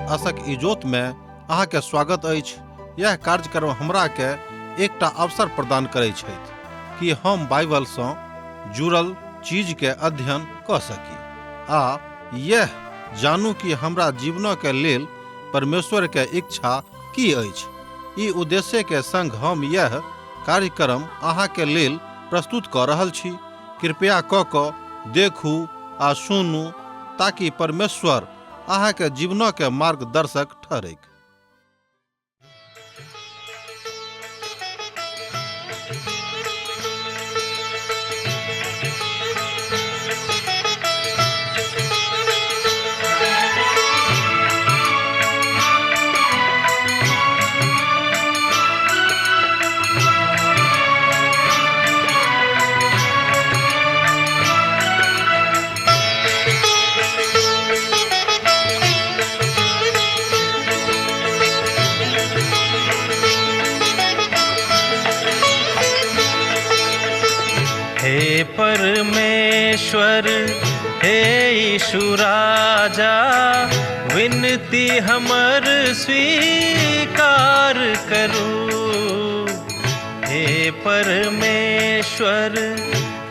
आशक इजोत में अहाँ के स्वागत अछि। यह कार्यक्रम हमरा के एकटा अवसर प्रदान करै छथि कि हम बाइबल सँ जुड़ल चीज के अध्ययन कऽ सकी आ यह जानू कि हमरा जीवन के लेल परमेश्वर के इच्छा की अछि। ई उद्देश्य के संग हम यह कार्यक्रम अहाँ के लेल प्रस्तुत कऽ रहल छी। कृपया कऽ कऽ देखू आ सुनू ताकि परमेश्वर अहाँ के जीवन के मार्गदर्शक ठहरैक। हे परमेश्वर, हे यीशु राजा, विनती हमर स्वीकार करू। हे परमेश्वर,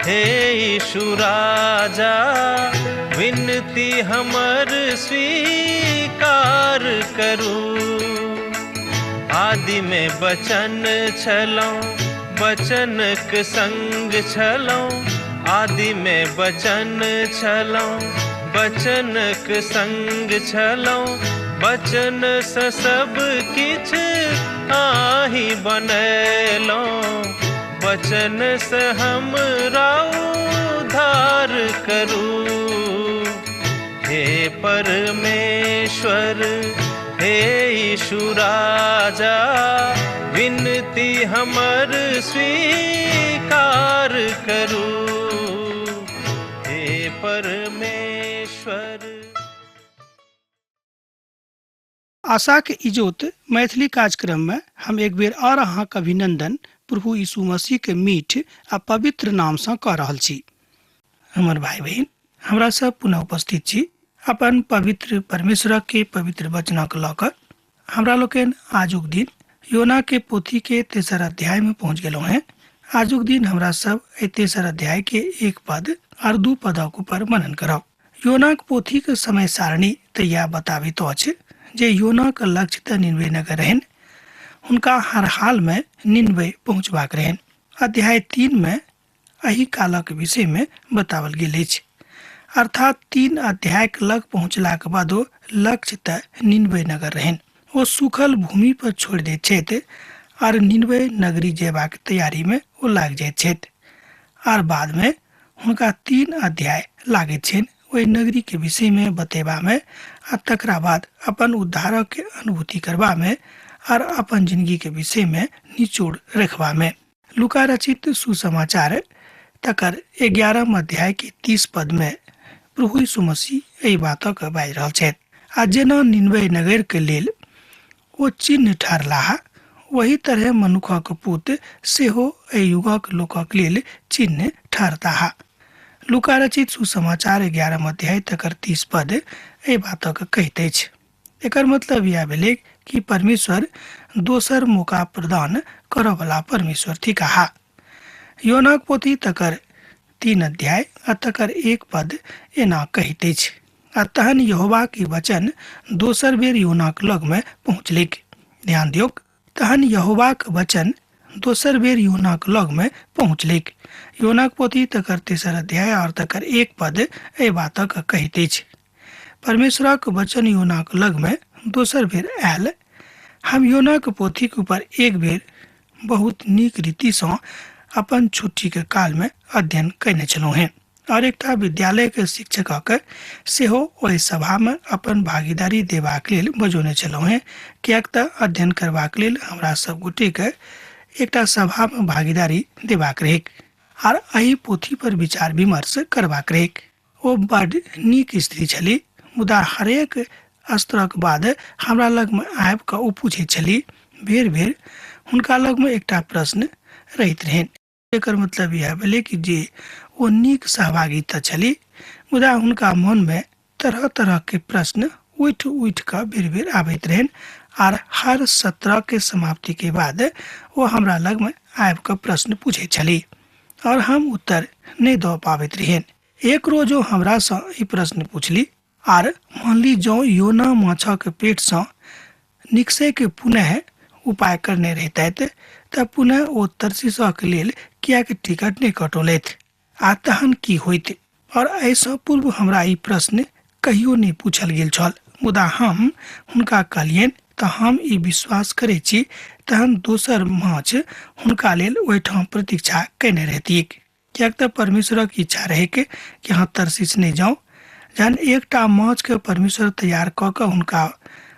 हे यीशु राजा, विनती हमर स्वीकार करू। आदि में बचन छलौं, बचनक संग छलौं। आदि में बचन छलौं, बचनक संग छलौं। बचन से सब किछ आही बनेलौं, बचन से हमरा उद्धार करू। हे परमेश्वर, हे यीशु राजा, विनती हमर स्वीकार करू। हे परमेश्वर। आशा के इजोत मैथिली कार्यक्रम में हम एक बेर और अहाँके अभिनंदन प्रभु यीशु मसीह के मीठ आ पवित्र नाम से कऽ रहल छी। हमर भाई बहिन, हमरा सब पुनः उपस्थित छी अपन पवित्र परमेश्वर के पवित्र वचनक लऽ कऽ। हमरा लोकनि आजुक दिन योना के पोथी के तेसर अध्याय में पहुंच गेलहुँ हैं। आजुक दिन हमरा सब एहि तेसर अध्याय के एक पद और दू पदक ऊपर मनन करब। योनाक पोथी के समय सारणी तऽ इएह बताबैत अछि जे योनाक लक्ष्य तऽ निनवे नगर रहनि, हुनका हर हाल में निनवे पहुँचबाक रहनि। अध्याय 3 में एहि कालक विषय में बतावल गेल अछि। अर्थात 3 अध्याय के लग पहुँचलाक बादो लक्ष्य तऽ निनवे नगर रहनि। ओ सूखल भूमि पर छोड़ि दैत छथि आर निनवे नगरी जयबाक तैयारी में ओ लागि जाइत छथि। आर बाद में हुनका 3 अध्याय लागैत छनि ओहि नगरी के विषय में बतेबा में आ तकरा बाद अपन उद्धारक के अनुभूति करबा में आर अपन जिंदगी के विषय में निचोड़ रखबा में। लूका रचित सुसमाचार तकर 11 अध्याय के 30 पद में प्रभु यीशु मसीह एहि बातक बाजि रहल छथि। आ जेना निनवे नगर के लेल ओ चिन्ह ठहरलाह, ओही तरहे मनुखक पुत सेहो एहि युगक लोकक लेल चिन्ह ठहरताह। लूका रचित सुसमाचार 11 अध्याय तकर 30 पद एहि बातक कहैत अछि। एकर मतलब इएह भेलै कि परमेश्वर दोसर मौका प्रदान करऽवला परमेश्वर थिकाह। योनाक पोथी तकर 3 अध्याय आ तकर 1 पद एना कहैत अछि, आ तहन यहोवा के वचन दोसर बेर योनाक लग में पहुँचलैक। ध्यान दियौक, तहन यहोवाक वचन दोसर बेर योनाक लग में पहुँचलैक। योनाक पोथी तकर 3 अध्याय और तकर 1 पद एहि बातक कहैत अछि। परमेश्वरक वचन योनाक लग में दोसर बेर आयल। हम योनाक पोथीक ऊपर एक बेर बहुत नीक रीतिसँ अपन छुट्टीके काल में अध्ययन कयने छलहुँ हेँ और एकटा विद्यालयके शिक्षकक सेहो ओहि सभामे अपन भागीदारी देबाक लेल बजौने छलहुँ हेँ, किएक तऽ अध्ययन करबाक लेल हमरा सब गोटेके एकटा सभामे भागीदारी देबाक रहैक आर एहि पोथी पर विचार विमर्श करबाक रहैक। ओ बड नीक स्त्री छली, मुदा हरेक स्तरक बाद हमरा लगमे आबि कऽ ओ पूछैत छली। बेर बेर हुनका लगमे एकटा प्रश्न रहैत रहनि। एकर मतलब इएह भेलै कि जे ओ नीक सहभागी तऽ छली, मुदा हुनका मनमे तरह तरह के प्रश्न उठि उठि कऽ बेर बेर आबैत रहनि आर हर सत्र के समाप्ति के बाद ओ हमरा लगमे आबि कऽ प्रश्न पूछैत छली और हम उत्तर नहि दऽ पाबैत रहियनि। एक रोज ओ हमरासँ ई प्रश्न पूछली आर मानली जँ योना माछक पेटसँ निकसैके पुनः उपाय करने रहितथि तऽ पुनः ओ तरसीसक लेल किएक टिकट नहि कटौलथि आ तहन की होइत। और एहिसँ पूर्व हमरा ई प्रश्न कहियो नहि पूछल गेल छल, मुदा हम हुनका कहलियनि तऽ हम ई विश्वास करै छी तहन दोसर माछ हुनका लेल ओहिठाम प्रतीक्षा कयने रहतीक, किएक तऽ परमेश्वरक इच्छा रहैक कि अहाँ तरसीस नहि जाउ। जहन एकटा माछके परमेश्वर तैयार कऽ कऽ हुनका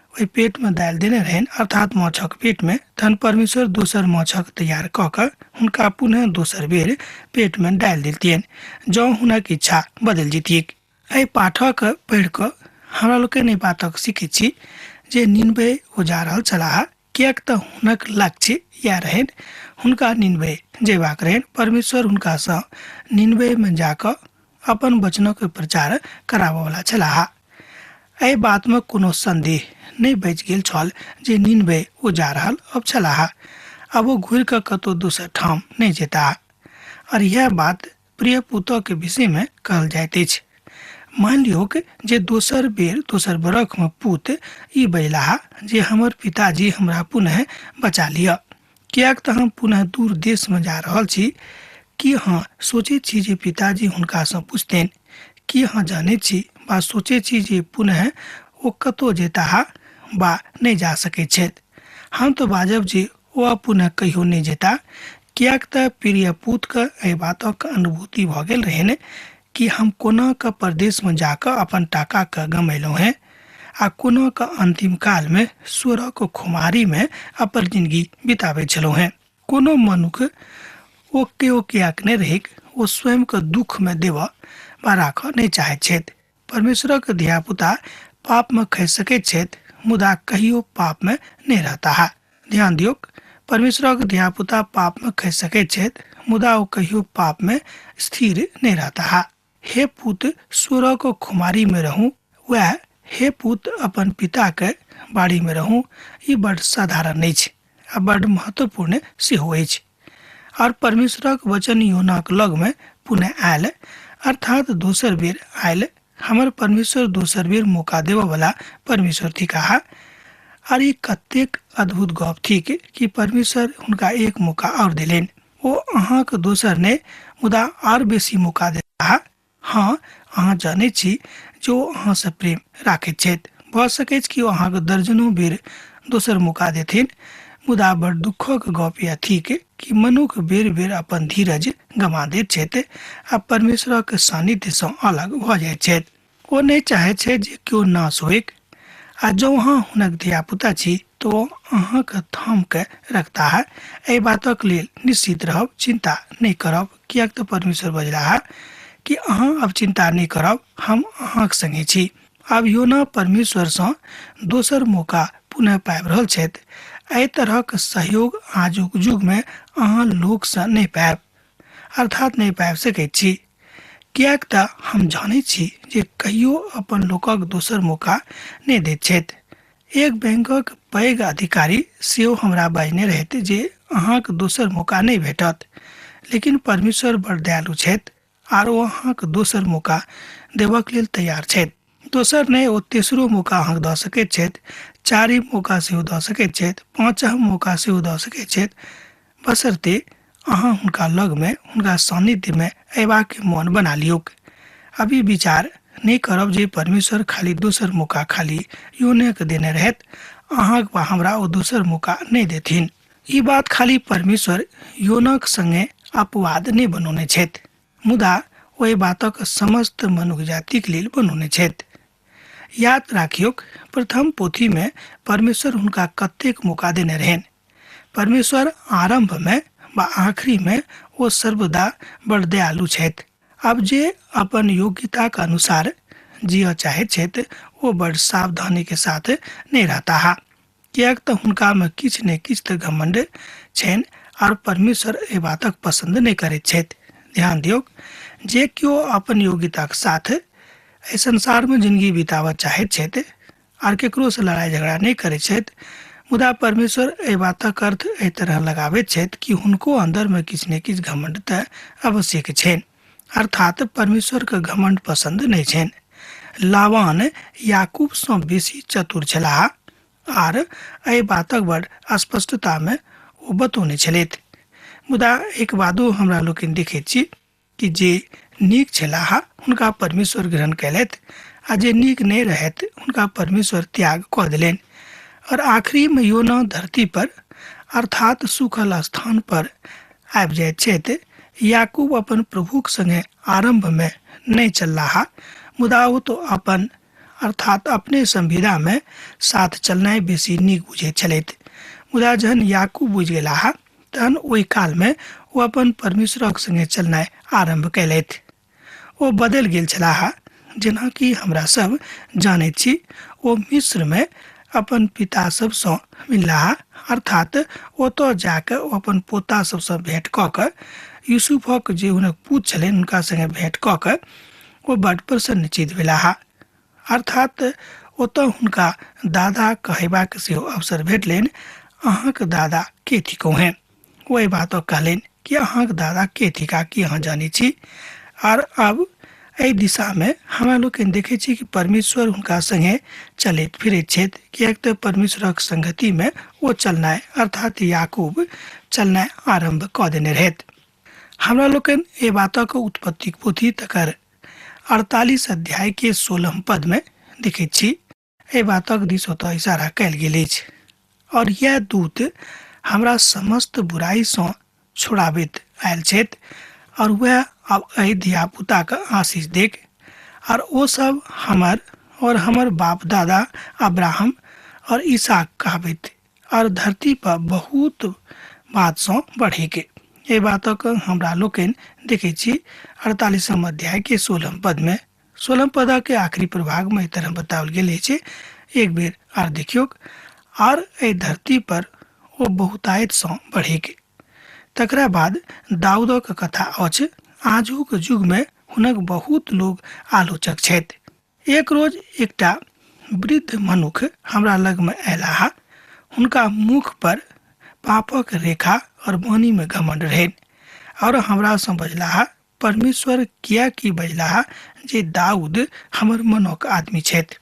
ओहि पेटमे डालि देने रहनि, अर्थात माछक पेटमे, तहन परमेश्वर दोसर माछक तैयार कऽ कऽ हुनका पुनः दोसर बेर पेटमे डालि देलतियनि जँ हुनक इच्छा बदलि जैतिक। एहि पाठक पढ़ि कऽ हमरा लोकनि एहि बातक सीखैत छी जे निनबे ओ जा रहल छलाह, किएक तऽ हुनक लक्ष्य इएह रहनि, हुनका निनबे जयबाक रहनि। परमेश्वर हुनकासँ निनबेमे जाकऽ अपन वचनक प्रचार कराबऽवला छलाह। एहि बातमे कोनो सन्देह नहि बचि गेल छल जे निनबे ओ जा रहल अब छलाह, आब ओ घुरि कऽ कतहु दोसर ठाम नहि जेताह। आओर इएह बात प्रिय पुतोहके विषयमे कहल जाइत अछि। मानि लियौक जे दोसर बेर दोसर बरखमे पूत ई बजलाह जे हमर पिताजी हमरा पुनः बचा लिअ, किएक तऽ हम पुनः दूर देशमे जा रहल छी। की अहाँ सोचैत छी जे पिताजी हुनकासँ पुछतनि, की अहाँ जानैत छी वा सोचैत छी जे पुनः ओ कतहु जेताह वा नहि जा सकैत छथि? हम तऽ बाजब जे ओ आब पुनः कहियो नहि जेताह, किएक तऽ प्रिय पूतके एहि बातक अनुभूति भऽ गेल रहनि कि हम कोना कऽ परदेशमे जाकऽ अपन टाकाके गमेलहुँ हेँ आ कोना कऽ अन्तिम कालमे स्वरक खुमारीमे अपन जिनगी बिताबैत छलहुँ हेँ। कोनो मनुख ओ केओ किएक नहि रहैक, ओ स्वयंके दुःखमे देबऽ वा राखऽ नहि चाहैत छथि। परमेश्वरक धियापुता पापमे खसि सकैत छथि, मुदा कहियो पापमे नहि रहताह। ध्यान दियौक, परमेश्वरक धियापुता पापमे खसि सकैत छथि, मुदा ओ कहियो पापमे स्थिर नहि रहताह। हे पुत, स्वरक खुमारीमे रहू, वएह हे पुत अपन पिताके बाड़ीमे रहू। ई बड्ड साधारण अछि आ बड्ड महत्वपूर्ण सेहो अछि। और परमेश्वरक वचन योनाक लगमे पुनः आयल, अर्थात दोसर बेर आयल। हमर परमेश्वर दोसर बेर मौका देबऽवला परमेश्वर थिकाह। आर ई कतेक अद्भुत गप थिक कि परमेश्वर हुनका एक मौका आओर देलनि। ओ अहाँक दोसर नहि, मुदा आर बेसी मौका देताह। हँ, अहाँ जनैत छी जे ओ अहाँसँ प्रेम राखैत छथि। भऽ सकैछ कि ओ अहाँके दर्जनो बेर दोसर मौका देथिन, मुदा बड़ दुःखक गप यैह थिक कि मनुख बेर-बेर अपन धीरज गमा दैत छथि आ परमेश्वरक सान्निध्यसँ अलग भऽ जाइत छथि। ओ नहि चाहैत छथि जे केओ नाश होइक, आ जँ अहाँ हुनक धिया-पुता छी तऽ ओ अहाँक थाम कऽ रखताह। एहि बातक लेल निश्चित रहब, चिन्ता नहि करब, किएक तऽ परमेश्वर बजलाह कि अहाँ अब चिन्ता नहि करब, हम अहाँक संगे छी। आब योना परमेश्वरसँ दोसर मौका पुनः पाबि रहल छथि। एहि तरहक सहयोग आजुक युगमे अहाँ लोकसँ नहि पायब, अर्थात नहि पाबि सकैत छी, किएक तऽ हम जानैत छी जे कहियो अपन लोकक दोसर मौका नहि दैत छथि। एक बैंकक पैघ अधिकारी सेहो हमरा बाजने रहथि जे अहाँक दोसर मौका नहि भेटत, लेकिन परमेश्वर बड़ दयालु छथि आर ओ अहाँक दोसर मौका देबक लेल तैयार छथि। दोसर नहि, ओ तेसरो मौका अहाँक दऽ सकैत छथि, चारिम मौका सेहो दऽ सकैत छथि, पाँचम मौका सेहो दऽ सकैत छथि, बशर्ते अहाँ हुनका लगमे, हुनका सान्निध्यमे अयबाक मन बना लियौक। अब ई विचार नहि करब जे परमेश्वर खाली दोसर मौका खाली योनेके देने रहथि, अहाँक वा हमरा ओ दोसर मौका नहि देथिन। ई बात खाली परमेश्वर योनाक संगे अपवाद नहि बनौने छथि, मुदा ओहि बातक समस्त मनुख जातिक लेल बनौने छथि। याद राखियौक, प्रथम पोथीमे परमेश्वर हुनका कतेक मौका देने रहनि। परमेश्वर आरम्भमे वा आखिरीमे ओ सर्वदा बड़ दयालु छथि। आब जे अपन योग्यताक अनुसार जियऽ चाहैत छथि ओ बड़ सावधानीके साथ नहि रहताह, किएक तऽ हुनकामे किछु ने किछु तऽ घमण्ड छनि आर परमेश्वर एहि बातक पसन्द नहि करैत छथि। ध्यान दियौक, जे केओ अपन योग्यताक साथ एहि संसारमे जिंदगी बिताबऽ चाहैत छथि आर केकरोसँ लड़ाइ झगड़ा नहि करै छथि। मुदा परमेश्वर एहि बातक अर्थ एहि तरह लगाबैत छथि कि हुनको अन्दरमे किछु ने किछु घमंड तऽ आवश्यक छनि, अर्थात परमेश्वरके घमंड पसन्द नहि छनि। लावान याकूबसँ बेसी चतुर छलाह आर एहि बातक बड़ स्पष्टतामे ओ बतौने छलथि। मुदा एक बादो हमरा लोकनि देखैत छी कि जे नीक छलाह हुनका परमेश्वर ग्रहण कयलथि आ जे नीक नहि रहथि हुनका परमेश्वर त्याग कऽ देलनि। और आखिरीमे योना धरती पर अर्थात सूखल स्थान पर आबि जाइत छथि। याकूब अपन प्रभुक संगे आरम्भमे नहि चललाह, मुदा ओ तो अपन अर्थात अपने संविधामे साथ चलनाइ बेसी नीक बुझैत छलथि। मुदा जहन याकूब बुझि गेलाह तहन ओहि कालमे ओ अपन परमेश्वरक संगे चलनाइ आरम्भ कयलथि। ओ बदलि गेल छलाह। जेनाकि हमरा सब जानैत छी, ओ मिस्रमे अपन पिता सबसँ मिललाह, अर्थात ओतऽ जाकऽ ओ अपन पोता सबसँ भेँट कऽ कऽ यूसुफक जे हुनक पूत छलनि हुनका संगे भेँट कऽ कऽ ओ बड्ड प्रसन्नचित भेलाह। अर्थात ओतऽ हुनका दादा कहबाक सेहो अवसर भेटलनि। अहाँके दादा के थिकौ हैं? ओ एहि बातक कहलनि कि अहाँके दादा के थिका की अहाँ जानै छी? आर अब एहि दिशामे हमरा लोकनि देखै छी कि परमेश्वर हुनका संगे चलैत फिरैत छथि, किएक तऽ परमेश्वरक संगतिमे ओ चलनाइ अर्थात याकूब चलनाइ आरम्भ कऽ देने रहथि। हमरा लोकनि एहि बातक उत्पत्तिक पोथी तकर 48 अध्याय के 16 पद में देखैत छी। एहि बातक दिस ओतऽ इशारा कयल गेल अछि। और यह दूत हमरा समस्त बुराइ सँ छोड़ाबैत आयल छथि और वएह आब एहि धियापुताके आशीष देख, और ओ सब हमर और हमर बाप दादा अब्राहम और ईसाक कहबैत और धरती पर बहुत बातसँ बढ़ेके। एहि बातक हमरा लोकनि देखै छी 48 अध्याय के 16 पद में। 16 पद के आखिरी प्रभाग में एहि तरह बताओल गेल अछि, एक बेर आर देखियौक। आर एहि धरती पर ओ बहुतायतसँ बढ़ेके। तकरा बाद दाऊदक कथा अछि। आजुक युग में हुनक बहुत लोग आलोचक छथि। एक रोज एकटा वृद्ध मनुख हमरा लग में अयलाह। हुनका मुख पर पापक रेखा और वाणी में घमंड रहनि और हमरा सँ बजलाह, परमेश्वर किया की बजलाह जे दाऊद हमर मनक आदमी छथि?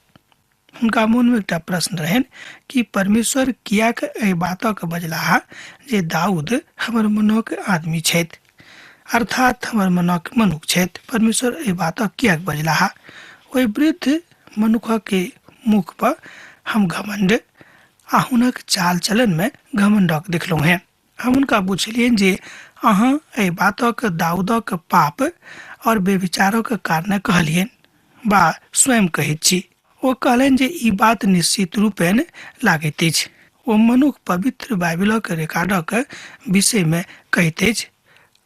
हुनका मोनमे एकटा प्रश्न रहनि कि परमेश्वर कियाक एहि बातक बजलाह जे दाऊद हमर मनक आदमी छथि, अर्थात हमर मनक मनुख छथि। परमेश्वर एहि बातक कियाक बजलाह? ओहि वृद्ध मनुखके मुख पर हम घमंड आ हुनक चाल चलनमे घमंडक देखलहुँ हेँ। हम हुनका पुछलियनि जे अहाँ एहि बातक दाऊदक पाप और व्यभिचारक कारणे कहलियनि बा स्वयं कहैत छी? ओ कहलनि जे ई बात निश्चित रूपेण लागैत अछि। ओ मनुख पवित्र बाइबिलक रिकॉर्डक विषयमे कहैत अछि।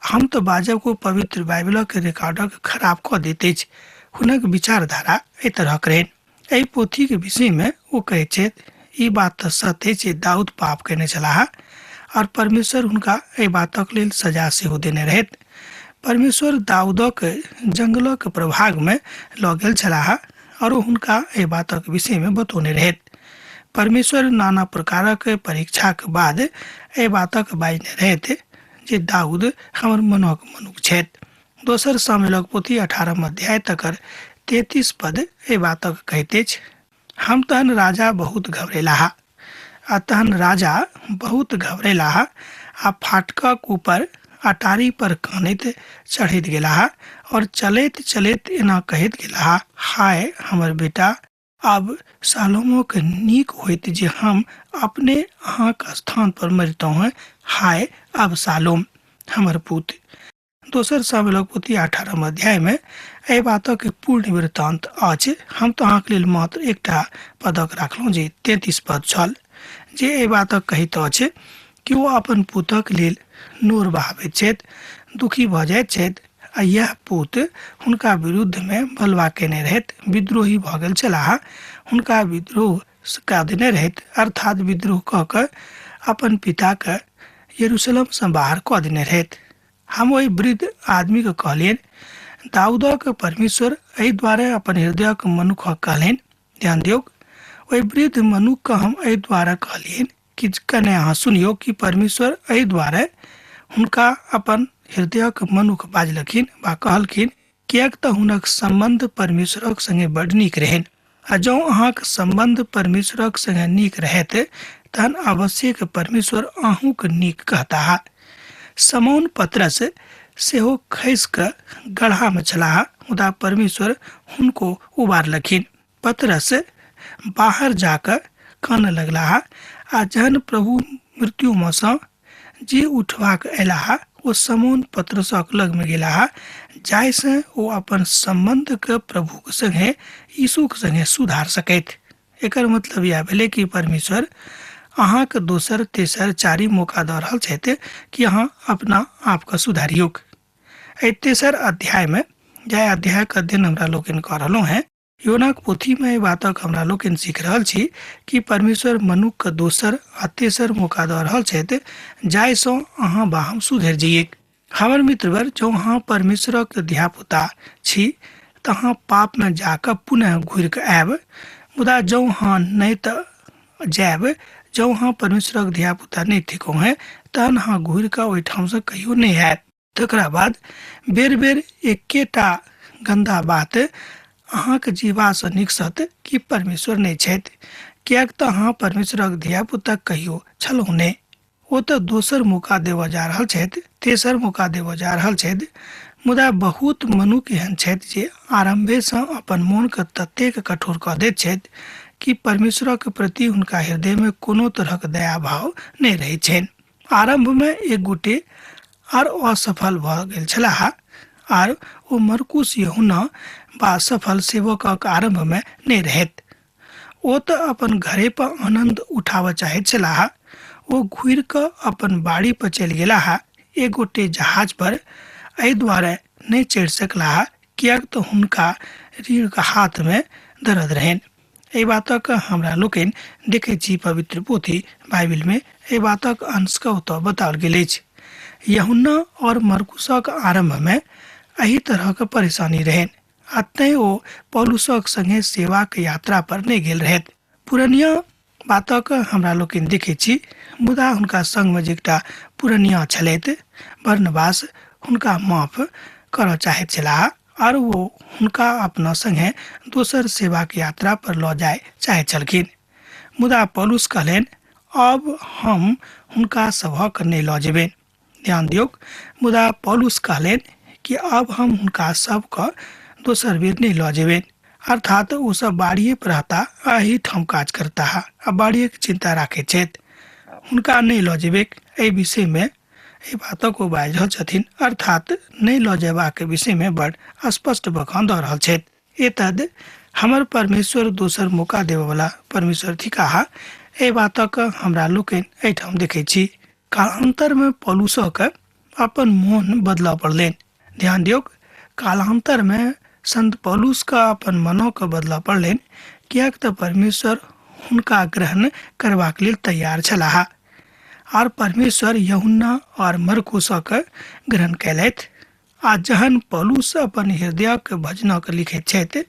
हम तऽ बाजब ओ पवित्र बाइबिलक रिकॉर्डक खराब कऽ दैत अछि। हुनक विचारधारा एहि तरहक रहनि। एहि पोथीके विषयमे ओ कहैत छथि, ई बात तऽ सत्य अछि जे दाऊद पाप कयने छलाह और परमेश्वर हुनका एहि बातक लेल सजा सेहो देने रहथि। परमेश्वर दाऊदक जंगलक प्रभागमे लऽ गेल छलाह और ओ हुनका एहि बातक विषयमे बतौने रहथि। परमेश्वर नाना प्रकारक परीक्षाक बाद एहि बातक बाजने रहथि जे दाऊद हमर मनक मनुख छथि। दोसर सामुएलक पोथी 18 अध्याय तकर 33 पद एहि बातक कहैत अछि, हम तहन राजा बहुत घबरेलाह आ तहन राजा बहुत घबरेलाह आ फाटकक ऊपर अटारी पर कानैत चढ़ैत गेलाह और चलैत चलैत एना कहैत गेलाह, हाय हमर बेटा, आब सालोमोक नीक होइत जे हम अपने अहाँक स्थान पर मरितहुँ हैं, हाय अब सालोम हमर पुत। दोसर सामुएलक पोथी 18 अध्यायमे एहि बातक पूर्ण वृत्तांत अछि। हम तऽ अहाँके लेल मात्र एकटा पदक राखलहुँ जे 33 पद छल, जे एहि बातक कहैत अछि कि ओ अपन पुतक लेल नोर बहाबैत छथि, दुखी भऽ जाइत छथि आ यैह पुत हुनका विरुद्धमे बलवा केने रहथि, विद्रोही भऽ गेल छलाह, हुनका विद्रोह कऽ देने रहथि, अर्थात विद्रोह कऽ कऽ अपन पिताके यरूशलेमसँ बाहर कऽ देने रहथि। हम ओहि वृद्ध आदमीके कहलियनि, दाऊदक परमेश्वर एहि दुआरे अपन हृदयक मनुखक कहलनि, ध्यान दियौक, ओहि वृद्ध मनुखके हम एहि दुआरे कहलियनि कि कने अहाँ सुनियौ कि परमेश्वर एहि दुआरे हुनका अपन हृदयक मनुख बाजलखिन वा कहलखिन, किएक तऽ हुनक सम्बन्ध परमेश्वरक संगे बड नीक रहनि। आ जँ अहाँक सम्बन्ध परमेश्वरक संगे नीक रहत तहन आवश्यक परमेश्वर अहूँके नीक कहताह। समौन पतरस सेहो खसि कऽ गड्ढामे छलाह, मुदा परमेश्वर हुनको उबारलखिन। पतरस बाहर जाकऽ कानऽ लगलाह आ जहन प्रभु मृत्युमे सँ जी उठबाक अयलाह ओ समौन पतरसक लगमे गेलाह, जाहिसँ ओ अपन सम्बन्धके प्रभुके संगे यीशुके संगे सुधार सकैत। एकर मतलब इएह भेलै कि परमेश्वर अहाँके दोसर तेसर चारिम मौका दऽ रहल छथि कि अहाँ अपना आपके सुधारियौक। एहि तेसर अध्यायमे, जाहि अध्यायके अध्ययन हमरा लोकनि कऽ रहलहुँ हेँ, योनाक पोथीमे एहि बातक हमरा लोकनि सीख रहल छी कि परमेश्वर मनुखके दोसर आ तेसर मौका दऽ रहल छथि जाहिसँ अहाँ वा हम सुधरि जइऐक। हमर मित्रवर, जँ अहाँ परमेश्वरक धियापुता छी तऽ अहाँ पापमे जाकऽ पुनः घुरि कऽ आयब, मुदा जँ अहाँ नहि तऽ जायब, जँ अहाँ परमेश्वरक धियापुता नहि थिकहुँ हेँ तहन अहाँ घुरि कऽ ओहिठामसँ कहियो नहि आयब। तकरा बाद बेर बेर एकेटा गन्दा बात अहाँके जीवासँ निकसत कि परमेश्वर नहि छथि, किएक तऽ अहाँ परमेश्वरक धियापुता कहियो छलहुँ नहि। ओ तऽ दोसर मौका देबऽ जा रहल छथि, तेसर मौका देबऽ जा रहल छथि, मुदा बहुत मनुख एहन छथि जे आरम्भेसँ अपन मोनके ततेक कठोर कऽ दैत छथि कि परमेश्वरक प्रति हुनका हृदयमे कोनो तरहक दया भाव नहि रहैत छनि। आरम्भमे एक गोटे आर असफल भऽ गेल छलाह आर ओ मरकुस यहुना वा सफल सेवकक आरम्भमे नहि रहैत। ओ तऽ अपन घरे पर आनन्द उठाबऽ चाहैत छलाह। ओ घुरि कऽ अपन बाड़ी पर चलि गेलाह। एक गोटे जहाज पर एहि दुआरे नहि चढ़ि सकलाह किएक तऽ हुनका रीढ़के हाथमे दर्द रहनि। एहि बातक हमरा लोकनि देखैत छी पवित्र पोथी बाइबिलमे एहि बातक अंशके ओतऽ बताओल गेल अछि। यहुन्ना और मरकुसक आरम्भमे एहि तरहक परेशानी रहनि आ तैँ ओ पौलुसक संगे सेवाक यात्रा पर नहि गेल रहथि। पुरनिया बातक हमरा लोकनि देखै छी, मुदा हुनका संगमे जे एकटा पुरनिया छलथि बरनबास, हुनका माफ करऽ चाहैत छलाह आर ओ हुनका अपना संगे दोसर सेवाक यात्रा पर लऽ जाय चाहैत छलखिन। मुदा पौलुस कहलनि, अब हम हुनका सभक नहि लऽ जेबनि। ध्यान दियौक, मुदा पौलुस कहलनि कि अब हम हुनका सबके दोसर बेर नहि लऽ जेबनि। अर्थात ओ सब बाड़िए पर रहता आ एहिठाम काज करता आ बाड़िएके चिन्ता राखैत छथि, हुनका नहि लऽ जेबैक। एहि विषयमे एहि बातक ओ बाजि रहल छथिन, अर्थात नहि लऽ जेबाक विषयमे बड़ स्पष्ट बखान दऽ रहल छथि। एतद हमर परमेश्वर दोसर मौका देबऽवला परमेश्वर थिकाह, एहि बातक हमरा लोकनि एहिठाम देखै छी। कालान्तरमे पौलुसक अपन मोन बदलऽ पड़लनि। ध्यान दियौक, कालान्तरमे संत पौलुसके अपन मनोके बदलऽ पड़लनि, किएक तऽ परमेश्वर हुनका ग्रहण करबाक लेल तैयार छलाह आर परमेश्वर यहुन्ना और मरकुसक ग्रहण कयलथि। आ जहन पौलुस अपन हृदयक भजनक लिखैत छथि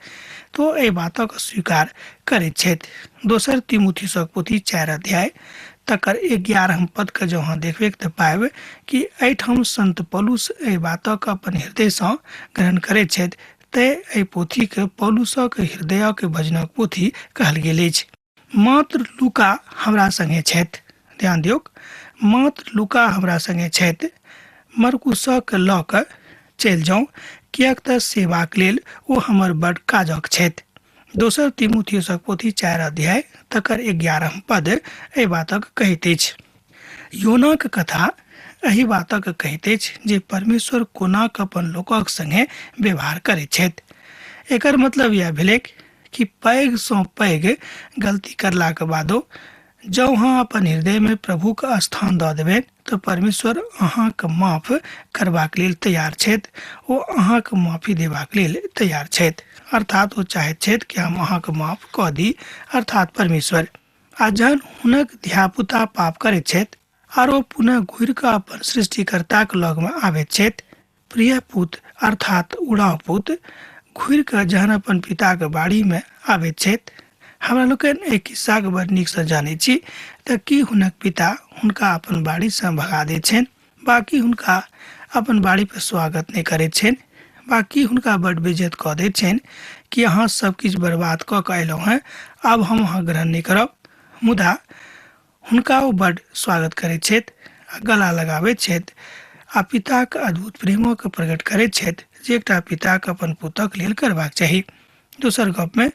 तऽ ओ एहि बातक स्वीकार करैत छथि। दोसर तिमुथिसक पोथी 4 अध्याय तकर 11 पदके जँ अहाँ देखबै तऽ पायब कि एहिठाम संत पौलुस एहि बातक अपन हृदयसँ ग्रहण करैत छथि, तेँ एहि पोथीके पौलुसक हृदयक भजनक पोथी कहल गेल अछि। मात्र लूका हमरा संगे छथि। ध्यान दियौक, मात्र लूका हमरा संगे छथि। मरकुसक लऽ कऽ चलि जाउ, किएक तऽ सेवाक लेल ओ हमर बड़ काजक छथि। दोसर तिमुथियुसक पोथी 4 अध्याय तकर 11 पद एहि बातक कहैत अछि। योनाक कथा एहि बातक कहैत अछि जे परमेश्वर कोना कऽ अपन लोकक संगे व्यवहार करैत छथि। एकर मतलब इएह भेलैक कि पैघ सँ पैघ गलती करलाके बादो जँ अहाँ अपन हृदयमे प्रभुके स्थान दऽ देबै तऽ परमेश्वर अहाँके माफ करबाक लेल तैयार छथि। ओ अहाँके माफी देबाक लेल तैयार छथि। अर्थात ओ चाहैत छथि कि हम अहाँके माफ कऽ दी, अर्थात परमेश्वर। आ जहन हुनक धियापुता पाप करैत छथि आर ओ पुनः घुरि कऽ अपन सृष्टिकर्ताक लगमे आबैत छथि, प्रिय पुत अर्थात उड़ाव पुत घुरि कऽ जहन अपन पिताके बाड़ीमे आबैत छथि, हमरा लोकनि एहि खिस्साके बड़ नीकसँ जानै छी। तऽ की हुनक पिता हुनका अपन बाड़ीसँ भगा दैत छनि, बाकी हुनका अपन बाड़ी पर स्वागत नहि करैत छनि, बाकी हुनका बड़ बेइज्जत कऽ दैत छनि कि अहाँ सब किछु बर्बाद कऽ कऽ अयलहुँ हेँ, आब हम अहाँ ग्रहण नहि करब। मुदा हुनका ओ बड़ स्वागत करैत छथि आ गला लगाबैत छथि आ पिताक अद्भुत प्रेमोके प्रकट करैत छथि जे एकटा पिताके अपन पुतक लेल करबाक चाही। दोसर गपमे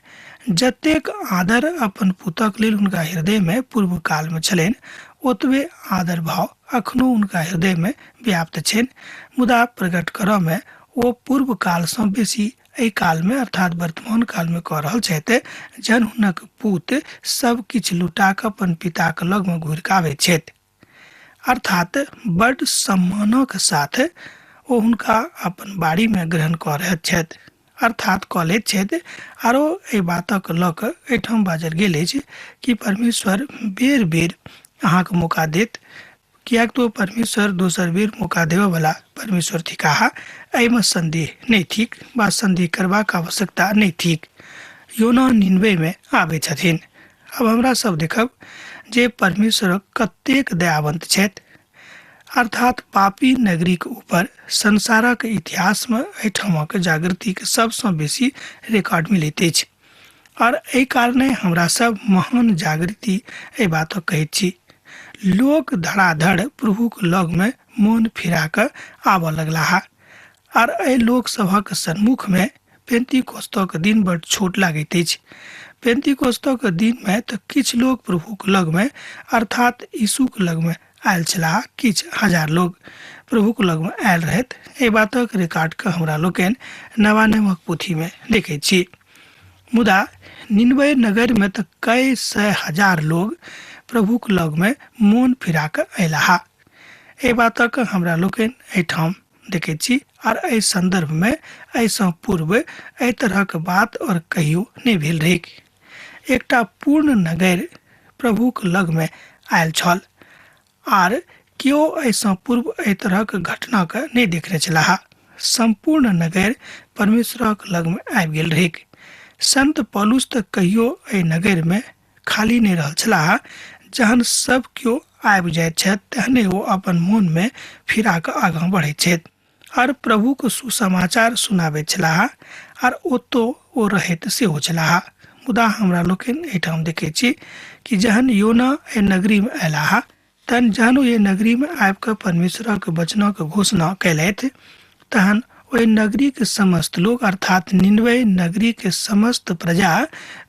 जतेक आदर अपन पुतक लेल हुनका हृदयमे पूर्व कालमे छलनि ओतबे आदर भाव अखनो हुनका हृदयमे व्याप्त छनि, मुदा प्रकट करऽमे ओ पूर्व कालसँ बेसी एहि कालमे अर्थात वर्तमान कालमे कऽ रहल छथि, जहन हुनक पूत सब किछु लुटा कऽ अपन पिताक लगमे घुरि कऽ आबैत छथि। अर्थात बड्ड सम्मानक साथ ओ हुनका अपन बाड़ीमे ग्रहण कऽ रहल छथि, अर्थात कऽ लैत छथि। आरो एहि बातक लऽ कऽ एहिठाम बाजल गेल अछि कि परमेश्वर बेर बेर अहाँके मौका देत, किएक तऽ ओ परमेश्वर दोसर बेर मौका देबयवला परमेश्वर थिकाह, एहिमे सन्देह नहि थिक वा सन्देह करबाक आवश्यकता नहि थिक। योना निनवेमे आबै छथिन। अब हमरा सब देखब जे परमेश्वर कतेक दयावंत छथि, अर्थात पापी नगरीक ऊपर संसारक इतिहासमे एहिठामक जागृतिक सबसँ बेसी रिकॉर्ड मिलैत अछि और एहि कारणे हमरा सब महान जागृति एहि बातक कहैत छी। लोक धड़ाधड़ प्रभुक लगमे मोन फिरा कऽ आबऽ लगलाह आर एहि लोक सभक सन्मुखमे पेंतीकोस्तक दिन बड छोट लागैत अछि। पेंतीकोस्तक दिनमे तऽ किछु लोक प्रभुक लगमे अर्थात यीशुक लगमे आयल छलाह, किछु हजार लोक प्रभुक लगमे आयल रहथि। एहि बातक रिकॉर्डके हमरा लोकनि नवा नियमक पोथीमे देखैत छी। मुदा निनवे नगरमे तऽ कई सय हजार लोग प्रभुक लगमे मोन फिरा कऽ अयलाह। एहि बातक हमरा लोकनि एहिठाम देखैत छी आर एहि संदर्भमे एहिसँ पूर्व एहि तरहक बात और कहियो नहि भेल रहैक। एकटा पूर्ण नगर प्रभुक लगमे आयल छल आर केओ एहिसँ पूर्व एहि तरहक घटनाके नहि देखने छलाह। सम्पूर्ण नगर परमेश्वरक लगमे आबि गेल रहैक। संत पौलुस तऽ कहियो एहि नगरमे खाली नहि रहल छलाह। जहन सब केओ आबि जाइत छथि तहने ओ अपन मोनमे फिरा कऽ आगाँ बढ़ैत छथि आर प्रभुक सुसमाचार सुनाबैत छलाह आर ओतौ ओ रहैत सेहो छलाह। मुदा हमरा लोकनि एहिठाम देखैत छी कि जहन योना एहि नगरीमे अयलाह तहन जहन ओ एहि नगरीमे आबि कऽ परमेश्वरक वचनक घोषणा कयलथि तहन ओहि नगरीके समस्त लोक अर्थात निनवे नगरीके समस्त प्रजा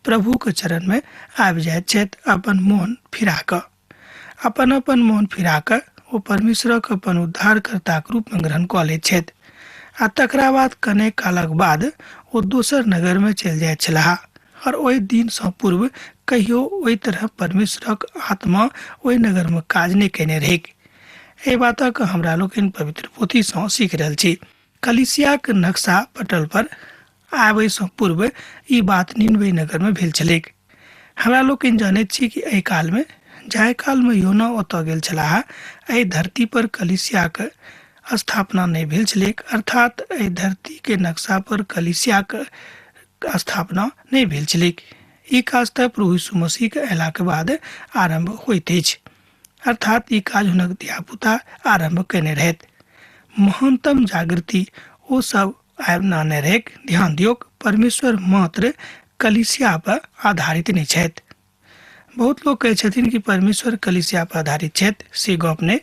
प्रभुके चरणमे आबि जाइत छथि अपन मोन फिरा कऽ। अपन अपन मोन फिरा कऽ ओ परमेश्वरक अपन उद्धारकर्ताक रूपमे ग्रहण कऽ लैत छथि आ तकरा बाद कने कालक बाद ओ दोसर नगरमे चलि जाइत छलाह और ओहि दिनसँ पूर्व कहियो ओहि तरह परमेश्वरक आत्मा ओहि नगरमे काज नहि कयने रहैक। एहि बातक हमरा लोकनि पवित्र पोथीसँ सीख रहल छी। कलिसियाक नक्शा पटल पर आबैसँ पूर्व ई बात निनवे नगरमे भेल छलैक। हमरा लोकनि जानैत छी कि एहि कालमे जाहि कालमे योना ओतऽ गेल छलाह एहि धरती पर कलिसियाक स्थापना नहि भेल छलैक, अर्थात एहि धरतीके नक्शा पर कलिसियाक स्थापना नहि भेल छलैक। ई काज तऽ प्रभु यीशु मसीहके अयलाके बाद आरम्भ होइत अछि, अर्थात ई काज हुनक धियापुता आरम्भ कयने रहथि। महानतम जागृति ओ सब आबि नाने रहैक। ध्यान दियौक, परमेश्वर मात्र कलिसिया पर आधारित नहि छथि। बहुत लोक कहै छथिन कि परमेश्वर कलिसिया पर आधारित छथि, से गप नहि।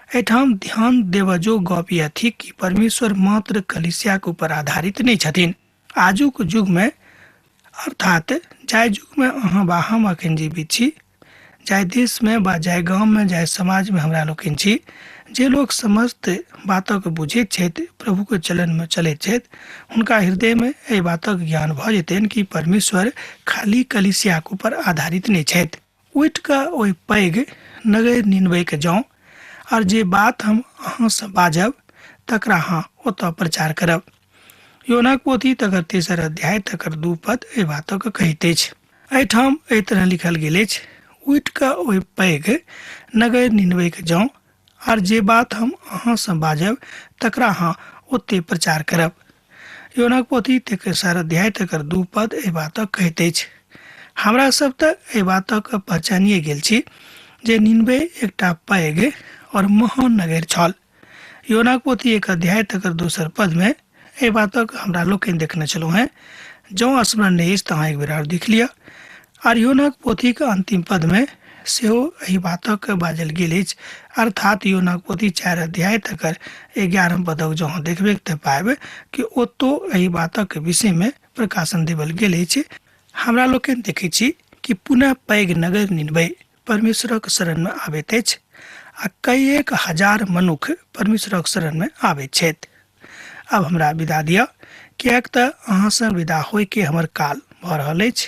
एहिठाम ध्यान देबऽ जो गप यह थिक कि परमेश्वर मात्र कलिसियाके ऊपर आधारित नहि छथिन। आजुक युगमे अर्थात जाहि युगमे अहाँ वा हम अखन जीवित छी, जाहि देशमे वा जाहि गाममे जाहि समाजमे हमरा लोकनि छी, जे लोक समस्त बातक बुझैत छथि, प्रभुके चलनमे चलैत छथि, हुनका हृदयमे एहि बातक ज्ञान भऽ जेतनि कि परमेश्वर खाली कलिसियाके ऊपर आधारित नहि छथि। उठि कऽ ओहि पैघ नगर निनबैके जाउ आर जे बात हम अहाँसँ बाजब तकरा अहाँ ओतऽ प्रचार करब। योनाक पोथी तकर तेसर अध्याय तकर 2 पद एहि बातक कहैत अछि। एहिठाम एहि तरह लिखल गेल अछि, उठि कऽ ओहि पैघ नगर निनबैके जाउ आर जे बात हम अहाँसँ बाजब तकरा अहाँ ओते प्रचार करब। योनाक पोथी तेसर अध्याय तकर 2 पद एहि बातक कहैत अछि। हमरा सब तऽ एहि बातक पहचानिए गेल छी जे निनबे एकटा पैघ और महान नगर छल। योनाक पोथी 1 अध्याय तकर दोसर पद में एहि बातक हमरा लोकनि देखने छलहुँ हेँ। जँ स्मरण नहि अछि तऽ अहाँ एक बेर आओर देख लिअ। आर योनाक पोथीक अंतिम पद में सेहो एहि बातक बाजल गेल अछि, अर्थात योनाक पोथी 4 अध्याय तकर 11 पदक जँ अहाँ देखबै तऽ पायब कि ओतौ एहि बातक विषय में प्रकाशन देवल गेल अछि। हमरा लोकनि देखै छी कि पुनः पैघ नगर निनबे परमेश्वरक शरण में आबैत अछि आ कईएक हजार मनुख परमेश्वरक शरण में आबैत छथि। आब हमरा विदा दिअ, किएक तऽ अहाँसँ विदा होइके हमर काल भऽ रहल अछि।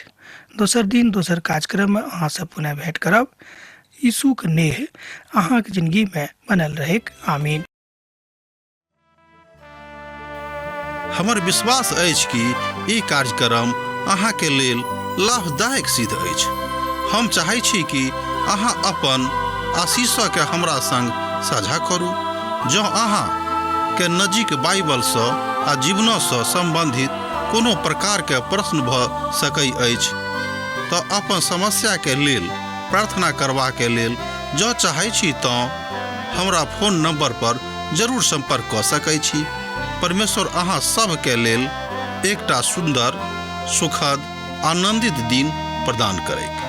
दोसर दिन दोसर कार्यक्रम में अहाँसँ पुनः भेंट करब। यीशुक नेह अहाँक जिंदगी में बनल रहैक। आमीन। हमर विश्वास अछि कि ई कार्यक्रम अहाँके लेल लाभदायक सिद्ध अछि। हम चाहै छी कि अहाँ अपन आशीषके हमरा संग साझा करू। जँ अहाँ के नजीक बाइबलसँ आ जीवनसँ सम्बन्धित कोनो प्रकारके प्रश्न भऽ सकै अछि तऽ अपन समस्याके लेल प्रार्थना करबाके लेल जँ चाहै छी तँ हमरा फोन नंबर पर जरूर संपर्क कऽ सकै छी। परमेश्वर अहाँ सभके लेल एकटा सुन्दर, सुखद, आनंदित दिन प्रदान करैक।